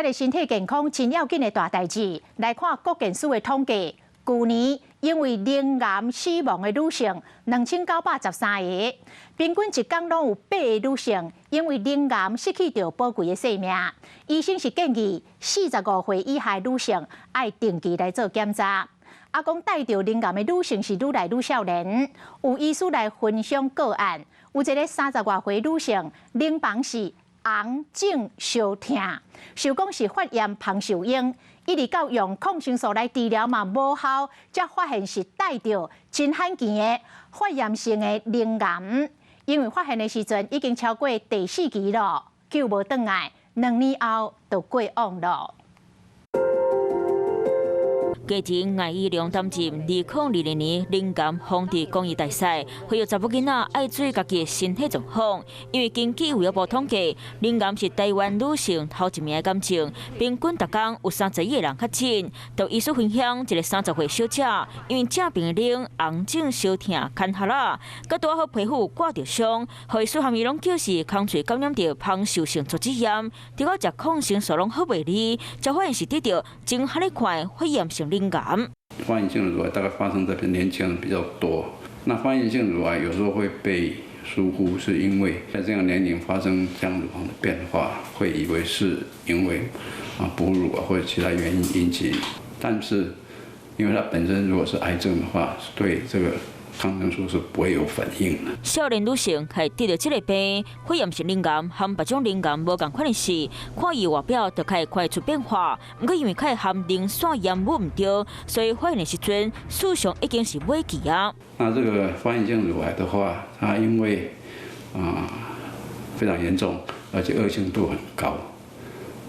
咱的身體健康真要緊的大代誌。來看國健署的統計，舊年因為乳癌死亡的女性2913個，平均一工攏有八个女性因為乳癌失去著寶貴的性命。醫生是建議45歲以下女性愛定期來做檢查。啊，講帶著乳癌的女性是愈來愈少年，有醫師來分享個案，有一个三十外歲女性，乳房是紅腫燒疼，想講是發炎芳受嬰，一直到用抗生素來治療嘛無效，才發現是帶著真罕見的發炎性的乳癌。因為發現的時陣已經超過第四期了，救無轉來，2年後就過往了。家庭艾依良擔任2022年乳癌防治公益大使，呼籲查某囡仔愛注意家己的身體狀況，因為根據衛福部統計，乳癌是台灣女性頭一名的癌症，平均逐工有31個人確診。就醫師分享，一个30歲小姐，因為正爿的乳紅腫燒疼牽下啦，佮拄好皮膚割著傷，予醫師和伊攏叫是空喙感染著芳受性組織炎，結果食抗生素攏好袂離，才發現是得著真罕款發炎性乳癌。發炎性乳癌大概發生在年輕人比較多。那發炎性乳癌有時候會被疏忽，是因為在這樣年齡發生這樣乳房的變化，會以為是因為哺乳啊或者其他原因引起。但是因為它本身如果是癌症的話，對這個抗生素是不會有反應的。少年女性會得著這个病，發炎性乳癌和別種乳癌無仝款的是，看伊外表就會看出變化。毋過因為較會含乳腺炎母毋對，所以發現的時陣，事實上已經是尾期啊。那這個發炎性乳癌的話，它因為非常嚴重，而且惡性度很高。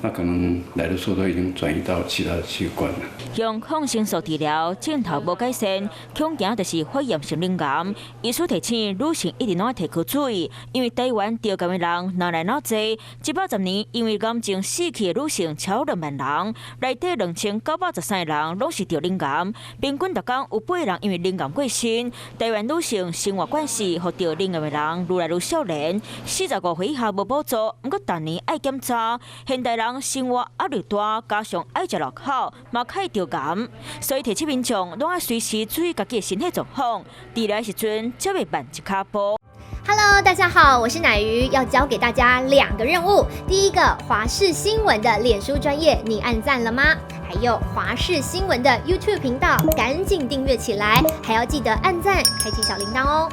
那可能來的時候都已經轉移到其他的器官了。用抗生素治療，症頭無改善，恐驚就是發炎性乳癌。醫師提醒女性一定愛提高注意，因為台灣著癌的人愈來愈濟，這110年因為癌症死去的女性超2萬人，內底2913個人攏是著乳癌，平均逐工有八個人因為乳癌過身。台灣女性生活慣勢，予著乳癌的人愈來愈少年，45歲以下無補助，毋過逐年愛檢查。現代人生活壓力大，加上愛食辣口，嘛較會著癌，所以提醒民眾攏愛隨時注意家己的身體狀況，治療時陣才會慢一跤步。 Hello，大家好，我是乃瑜，要交給大家兩個任務。第一個，華視新聞的臉書專頁，你按讚了嗎？還有華視新聞的 YouTube 頻道，趕緊訂閱起來，還要記得按讚，開啟小鈴鐺哦。